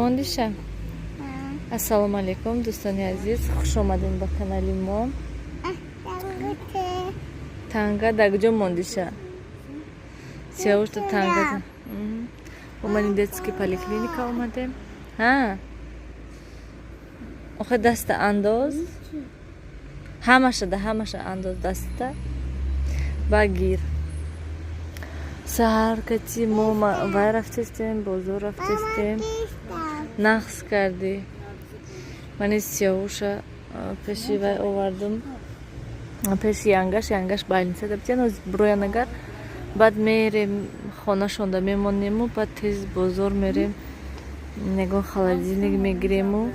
Мондиша? Ассалому алайкум, дӯстони азиз, хуш омадем ба канали мо. Танга дар куҷо мондиша? Сиёвушта танга. Омадем, детский поликлиника омадем. Ҳа, охе, даста андоз, ҳамаша да, ҳамаша андоз даста ба гир. Саҳар кати мо вай рафтестем, бозор рафтестем, нақс кардӣ. Мани Сиёвуша пеши вай овардум, пеши янгаш. Янгаш больница да битян, броянагар баъд мерем хонашонда мемонему, баъд тез бозор мерем, ягон холодильник мегирему,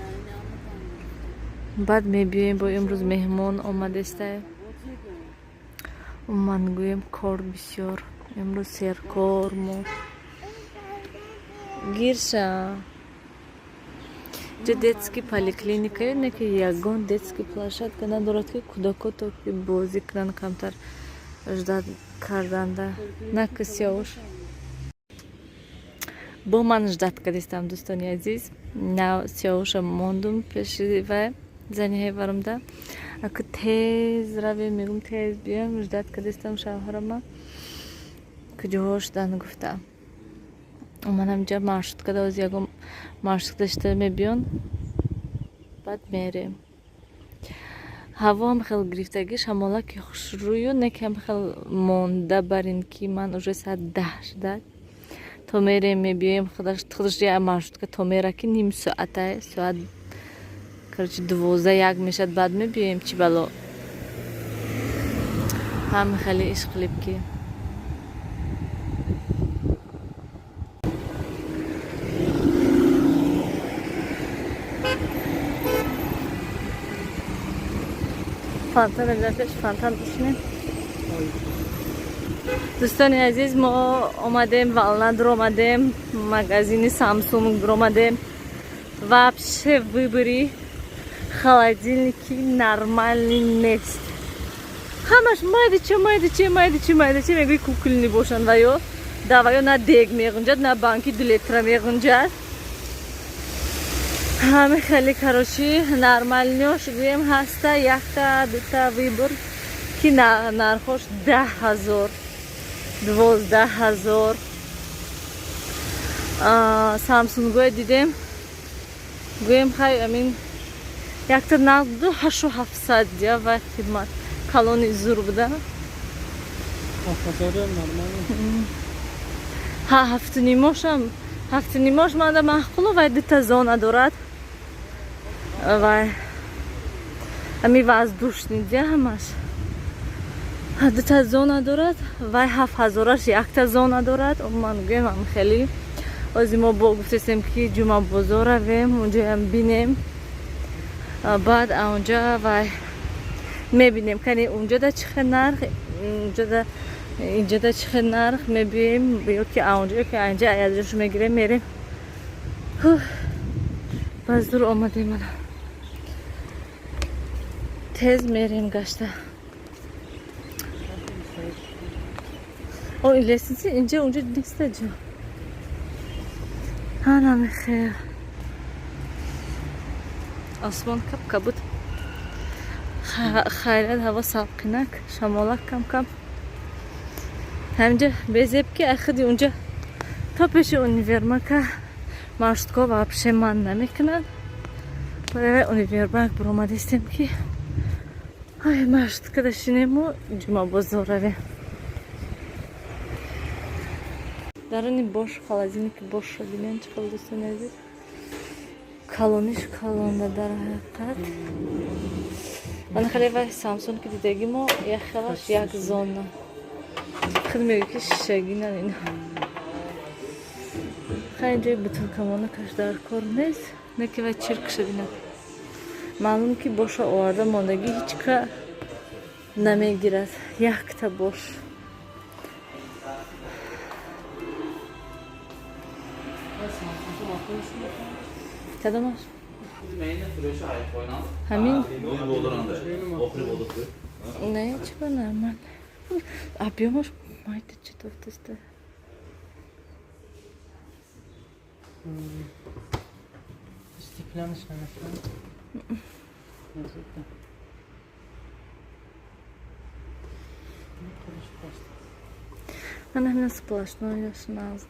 баъд мебиёем. Бо имрӯз меҳмон омадестай. Умуман гӯем, кор бисёр имрӯз, серкор мо. Гирша, ҷо детский поликлиника не ки ягон детский площадка надорад, ки кӯдако то ки бозӣ кунанд, камтар ждать карданда на ки. Сиёвуш бо ман ждать кардистам, дӯстони азиз. На, Сиёвуша мондум пеши вай, зани ҳеварумда. Аку тез равем, мегум, тез биём. Ждать кардистам шавҳарама, куҷоҳо шудан гуфта. Омадам инҷа, маршруткада, оз ягон маршрутка шита мебиён, баъд мерем. Ҳавоам хел гирифтагӣ, шамолаки хушрӯю, некам хел монда барин, ки ман уже соат 10 шуда, то мерем, мебиёем, худаш я маршрутка то мера, ки ним соата, соат, короче, 12, 1 мешад, баъд мебиёем. Чӣ бало, ҳами хеле ишқилиб ки фонтан пеш фонтан бишинем. Дӯстони азиз, мо омадем Волна, дуромадем, магазини Самсунг дуромадем. Вообще выбори холодильники нормальный нест, ҳамаш майдача, майдача, майдача, майдача, мегӯи кукольный бошанд. Ва ё да ва ё на дег меғунҷад, на банки 2 литра меғунҷад. Ҳами хеле, короче, нормальный ш гӯем ҳаста якта дута выбор, ки нархош 10 000, 12 000. Самсунгое дидем, гӯем, хай, амин якта нақду ҳашу ҳафтсад я ва хидмат калони зур буда. Ҳа, ҳафту нимошам, ҳафту нимош манда маъқулу. Вай дута зона дорад, вай ами воздушный дия, ҳамаш дута зона дорад. Вай 7000-аш якта зона дорад. Умуман гӯем, ам хеле. Ози мо бо гуфтестем, ки Ҷумъабозор равем, унҷоям бинем, баъд аунҷа вай мебинем, кани унҷода чӣ хел нарх, унҷода, инҷода чӣ хел нарх, мебием ё ки аунҷо, ё ки анҷа аязҷош мегирем, мерем. Ба зур омадем, ана тез мерем гашта. О, лестница инҷа, унҷо неста ҷо. Ҳанами хел, осмон кап кабуд. Хайрат, ҳаво салқинак, шамолак кам кам. Ҳаминҷа безеб, ки ахиди унҷа то пеши универмага маршрутка вообще ман намекунанд. Барои универмаг буромадистем, ки ай маршруткада шинему, Ҷумъабозор равем. Даруни бош холодильники бошро бинем, чӣ хел, дӯстони азиз, калониш калонда дар ҳақиқат. Ман хеле вай Самсунг ки дидаги мо, як хелаш як зона, худ мегӯ, ки шишагинан ина. Хай, ҷои бутылкамона каш дар кор нест, не ки вай чиркша бинад. Маълум, ки боша оварда мондагӣ, ҳеҷ ка намегирад якта бош. Кадомаш? Ҳамин не, чиба, нормал, объёмаш майда читофтаста. Ман ҳамина сплошной нағз.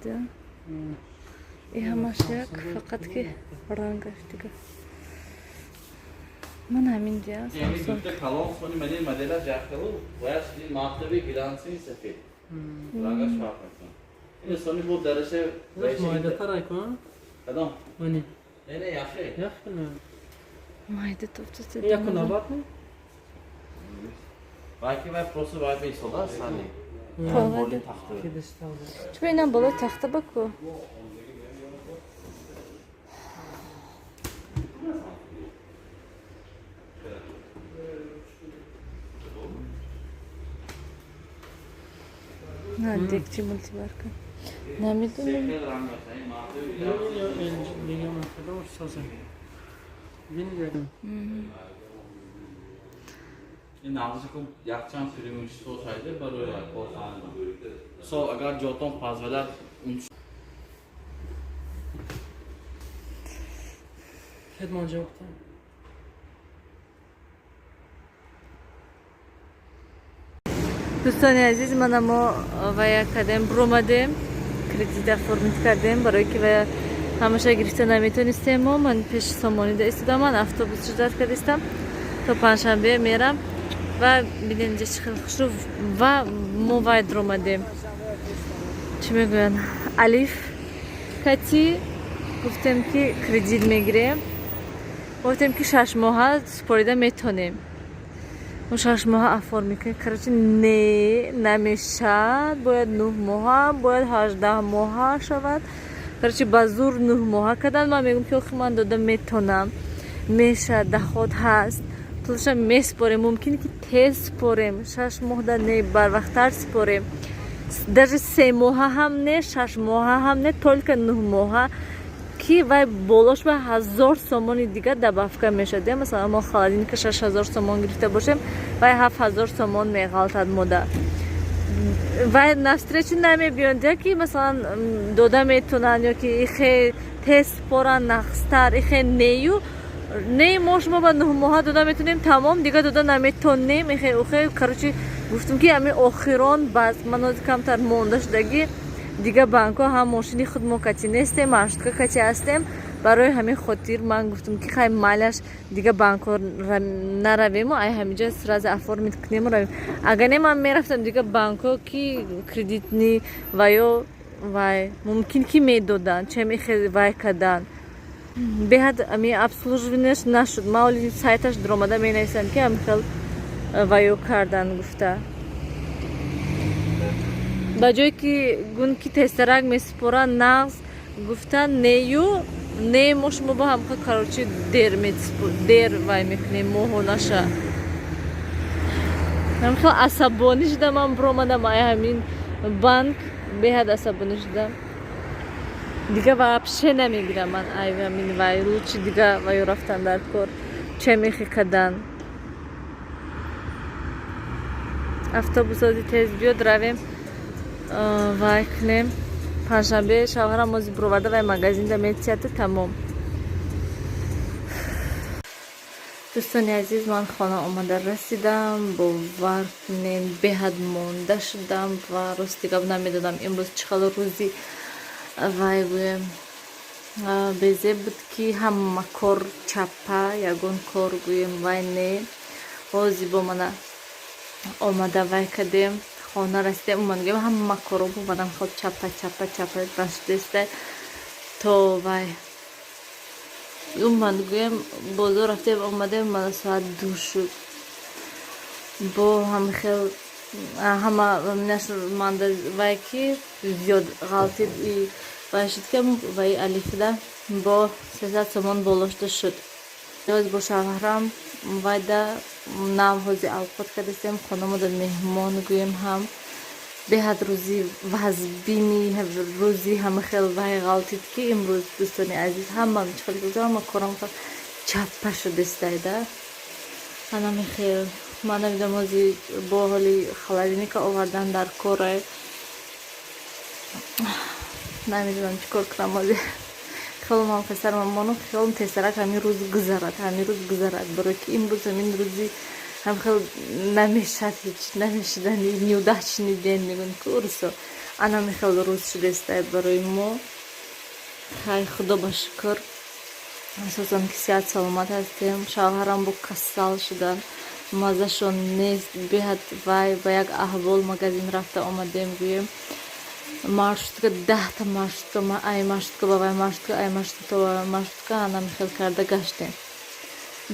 И ҳамаш як, фақат ки рангаш дига. Ман ҳамин дия. Samsung. Калон сони мани модела жахелу бояд матовый, глянцевый, сафед. Рангаш фарқ мекунад. Ин сони бо дараша. Майдатар айкун? Кадом? Мани. Не, не, яхе. Яхе не. Майда тофта. Яку навад не? Вай ки вай просто вай бейсода сани. Болои тахта. Чун инам болои тахта баку. На декчи мультиварка. Намедонам. Сефед рангаш, ин матовый. Дига махело соза. Бин. Ин нағза ку якчанд преимущество шайда барои корхона. Со агар ҷотон позволят. Хедмон ҷавобта. Дӯстони азиз, мана мо вая кардем, буромадем, кредит оформить кардем, барое ки вая ҳамаша гирифта наметонистем. Мо ман пеши Сомонида истодам, ман автобус ждать кардистам, то панҷшанбе мерам. Ва бинед, инҷа чӣ хел хушрӯ. Ва мо вай дуромадем, чӣ мегӯянд, Алиф кати гуфтем, ки кредит мегирем. Гуфтем, ки 6 моҳа супорида метонем, мо 6 моҳа оформить кунем. Короче, не, намешад, бояд 9 моҳа, бояд 18 моҳа шавад. Короче, ба зур 9 моҳа кардан. Ман мегӯм, ки охи ман дода метонам, мешад, доход ҳаст, пулаша месупорем, мумкин ки тез супорем, 6 моҳда не, барвақттар супорем, даже 3 моҳа ҳам не, 6 моҳа ҳам не, только 9 моҳа, ки вай болош ба 1000 сомони дигар добавка мешад. Масалан, мо холодильника 6000 сомон гирифта бошем, вай 7000 сомон меғалтад мода. Вай навстречу намебиёнд, ки масалан дода метонанд ё ки ихе тез супоранд нақстар, ихе нею не, мо шумо ба 9 моҳа дода метонем, тамом, дигар дода наметонем, ихе ухе. Короче, гуфтум, ки ами охирон бас, ман камтар монда шудагӣ, дигар банкҳо ҳам мошини худ мо кати нестем, маршрутка кати ҳастем. Барои ҳамин хотир ман гуфтум, ки хай, майлаш, дигар банкҳо наравему, ай ҳаминҷа сразу оформить кунему, равем. Агар не, ман мерафтам дигар банкҳо, ки кредитный ва ё вай мумкин ки медоданд, чем ихе вай кардан. Беҳад ами обслуживание ш нашуд. Ман оли сайташ дуромада менависам, ки ҳамихел ваё кардан гуфта, ба ҷое ки гун ки тезтарак месупоранд нағз, гуфта, нею не, мо шумо бо ҳамха, короче, дер дер вай мекунем, моҳо наша. Ҳамхел асабонӣ шудам, ман биромадам ай ҳамин банк, беҳад асабонӣ шудам. Дига вообще намегирам ман ай ҳамин вай, лучше дига ваё рафтан дар кор, чемихи кардан. Автобусози тез биёд, равем, вай кунем. Панҷшанбе шавҳарам ози бироварда, вай магазинда метияту тамом. Дӯстони азиз, ман хона омада расидам. Бовар кунем, беҳад монда шудам ва рости гап, намедонам имрӯз чӣ хел рӯзи вай гӯем безеб буд, ки ҳама кор чаппа, ягон кор гӯем вай не. Ҳози бо мана омада вай кардем, хона расидем, омадгем, ҳама коро бомадам хоб, чаппа, чаппа, чаппа нашудеста. То вай омад гӯем, бозор рафтем, омадем, мана соат 2 шуд. Бо ҳамихел ҳама манда вай ки зиёд ғалтид и вай шуд, ки ваи алифда бо 300 сомон болошта шуд. Ёз бо шавҳарам вайда нав ҳози авқот кардастем, хонамода меҳмон гӯем ҳам. Беҳад рӯзи вазбини, рӯзи ҳамахел вай ғалтид, ки имрӯз, дӯстони азиз, ҳама чӣ хел ҳама корам чаппа шудистайда. Анамихел ман намедонам, ҳози бо ҳоли холодильника овардан дар кора, намедонам чӣ кор кунам. Ҳози Хиёлам ҳам хесарам монум, хиёлам тезтарак ҳамин рӯз гузарад, ҳамин рӯз гузарад, барои ки имрӯз ҳамин рӯзи ҳам хел намешад, ҳеҷ намешидани, неудачный день мегӯн ку урусо, анами хел рӯз шудестай барои мо. Хай, Худо ба шукр, асосан ки сиҳат саломат ҳастем. Шавҳарам бо касал шудан, маззашон нест беҳад. Вай ба як аҳвол магазин рафта омадем, гӯем, маршрутка, 10-та маршрутка, ай маршрутка ба вай маршрутка, ай маршрутка ба вай маршрутка, анами хел карда гаштем.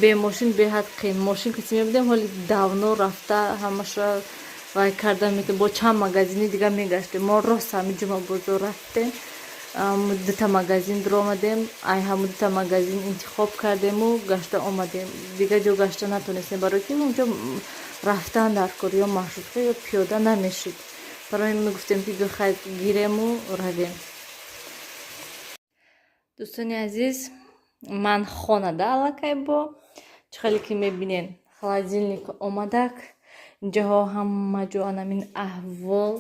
Бемошин беҳад қин. Мошин каси мебудем, ҳоли давно рафта ҳамаша вай карда, бо чанд магазини дига мегаштем. Мо рост ҳами Ҷумъабозор рафтем, дута магазин дуромадем, ай ҳамун дута магазин интихоб кардему гашта омадем. Дига ҷо гашта натонистем, барои ки унҷо рафтан дар кор, ё маршрутка, ё пиёда намешуд. Барои мегуфтем, ки бихай гирему равем. Дӯстони азиз, ман хонада аллакай бо чӣ хеле ки мебинен, холодильник омадак, инҷоҳо ҳама ҷо анамин аҳвол,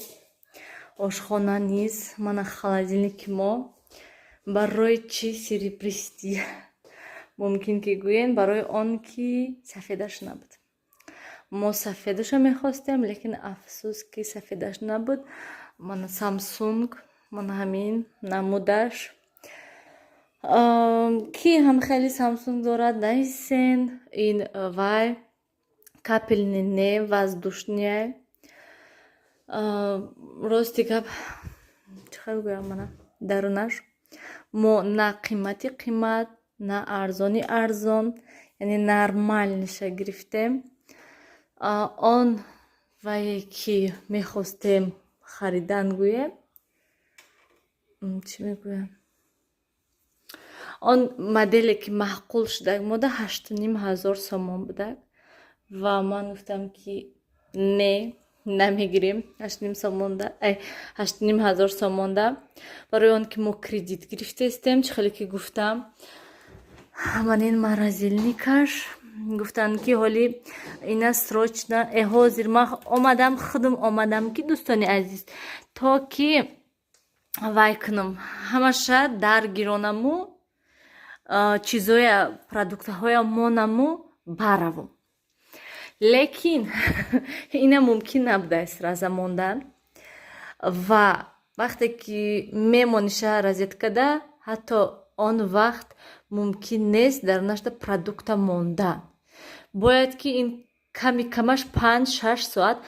ошхона низ. Мана холодильники мо. Барои чӣ серебристый, мумкин ки гӯен? Барои он ки сафедаш набуд. Мо сафедаша мехостем, лекин афсӯс, ки сафедаш набуд. Мана Самсунг, мана ҳамин намудаш. Ки ҳам хеле Самсунг дорад, нависен. Ин вай капельный не, воздушный. Рости гап, чӣ хел гӯям, мана дарунаш мо на қимати қимат, на арзони арзон, яъне нормальный ша гирифтем. Он вае ки мехостем харидан, гӯем, чӣ мегӯям, он моделе ки маъқул шудак мода, 8500 сомон будак ва ман гуфтам, ки не, намегирем ҳаштним сомонда, 8500 сомонда, барои он ки мо кредит гирифтаистем. Чӣ хеле ки гуфтам, ман ин морозильникаш гуфтанд, ки ҳоли ина срочно ҳозир ман омадам, худам омадам, ки, дӯстони азиз, то ки вай кунам, ҳамаша дар гиронаму чизоя, продуктаҳоя монаму баравум. Лекин ина мумкин набудааст сразу мондан ва вақте ки мемониша розеткада, ҳатто он вақт мумкин нест дар нашта продукта мондан. Бояд ки ин ками камаш 5-6 соат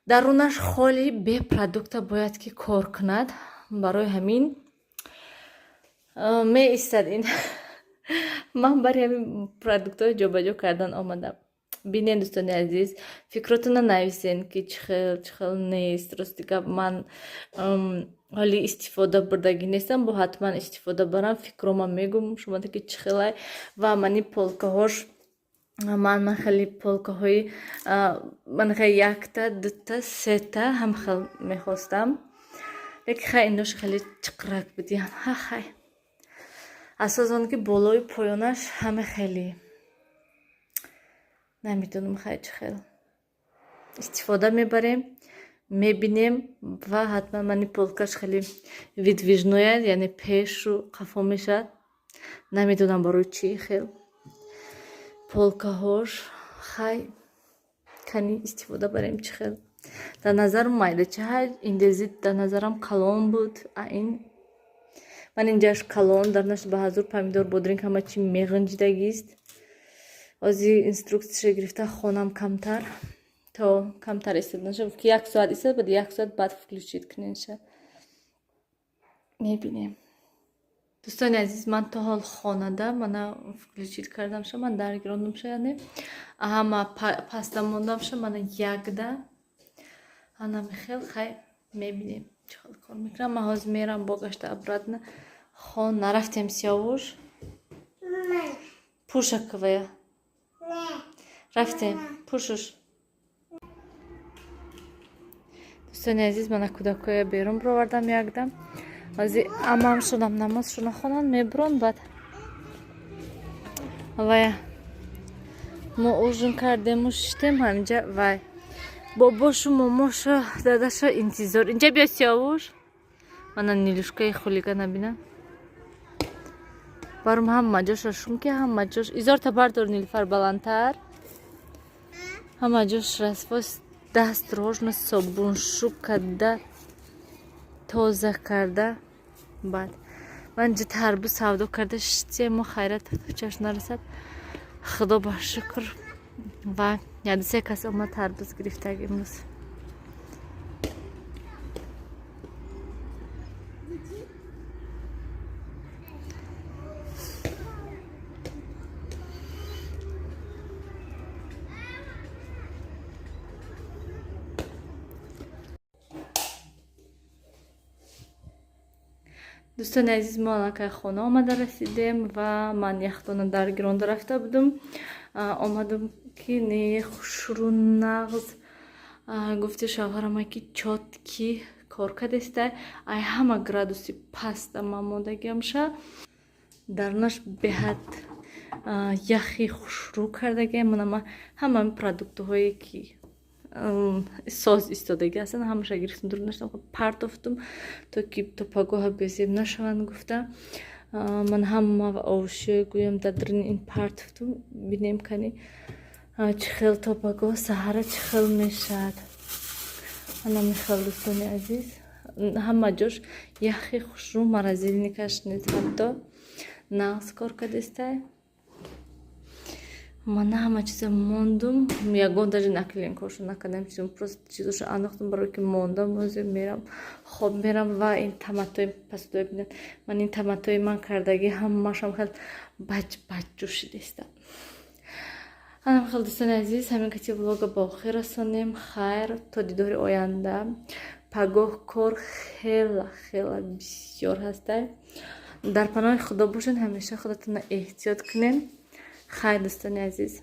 дарунаш холи, бе продукта бояд ки кор кунад. Барои ҳамин меистад ин. Ман барои ҳамин продуктҳои ҷобаҷо кардан омадам. Бинен, дӯстони азиз, фикротона нависен, ки чӣ хел, чӣ хел нест. Рости гап, ман ҳоли истифода бурдагӣ нестам, бо ҳатман истифода барам, фикрома мегум шумода, ки чӣ хелай. Ва мани полкаҳош, ман хеле полкаҳои ман хеле якта, дута, сета ҳам хел мехостам, лекин хай, инош хеле чиқрак будиян. Ха, хай, асос он ки болои поёнаш ҳама хеле намедонам. Хай, чӣ хел истифода мебарем, мебинем. Ва ҳатман мани полкаш хеле выдвижной, яъне пешу қафо мешавад. Намедонам барои чӣ хел полкаҳош. Хай, кани истифода барем, чӣ хел. Дар назарам майдача ҳай, индезит дар назарам калон буд. А ин ман инҷаш калон, дар нашт ба ҳазур помидор, бодринг, ҳама чи меғинҷидагист. Ҳозир инструкцияша гирифта хонам, камтар то камтар истад наша. Ки як соат истад, баъд як соат баъд включить куненша, мебинем. Дӯстони азиз, ман то ҳол хонада, мана включить кардамша, ман даргирондамша, яъне ҳама паста мондамша, мана якда ана михел. Хай, мебинем, чӣ хел кор мекунам. Ман ҳозир мерам бо гашта обратно хон нарафтем. Сиёвуш пӯшакавая рафтем, пӯшуш. Дӯстони азиз, мана кӯдакҳоя берун бировардам якдам. Ҳозир амам шудам, намозшона хонанд, мебурон. Баъд вая мо ужин кардему шиштем ҳаминҷа. Вай бобошу, момошу, дадашо интизор. Инҷа биё, Сиёвуш. Мана Нилушкаи хулига набина. Барум ҳама ҷоша шум ки ҳама ҷош изорта бардор, Нилфар, баландтар. Ҳама ҷош расвос даст рожна собуншу карда, тоза карда. Баъд ман ҷи тарбуз савдо карда шитсе, мо хайрат чаш нарасад, худо ба шукр. Ва яду се кас омад, тарбуз гирифтаг имрӯз. Дӯстони азиз, мо аллакай хона омада расидем ва ман яхдона дар гиронда рафта будум. Омадам ки не, хушрӯ нағз. Гуфти шавҳарама ки чёткий кор кардеста, ай ҳама градуси паста ман мондагиамша, дарунаш беҳад яхи хушрӯ кардагиам. Манама ҳама продуктҳое ки соз истодагӣ ҳастанд, ҳамаша гирифтам, дур наштам, партофтум, то ки то пагоҳа безеб нашаванд гуфта. Ман ҳама овощиё гӯям дар даруни ин партофтум. Бинем кани чӣ хел то пагоҳ саҳара чӣ хел мешавад. Ана михел, дӯстони азиз, ҳама ҷош яхи хушрӯ, морозильникаш низ ҳатто нағз кор кардестай. Ман ҳама чиза мондум, ягон даже наклейкаҳошо накардам, чизо просто чизошо андохтам, барое ки мондам, ҳозир мерам, хоб мерам. Ва ин томатои пасудои бинед, ман ин томатои ман кардагӣ ҳамашам хел баҷ баҷ ҷӯшидеста. Анам хел, дӯстони азиз, ҳамин кати влога ба охир расонем. Хайр, то дидори оянда. Пагоҳ кор хела хела бисёр ҳастай. Дар паноҳи Худо бошед, ҳамеша худатонро эҳтиёт кунед. Хайр, дӯстони азиз.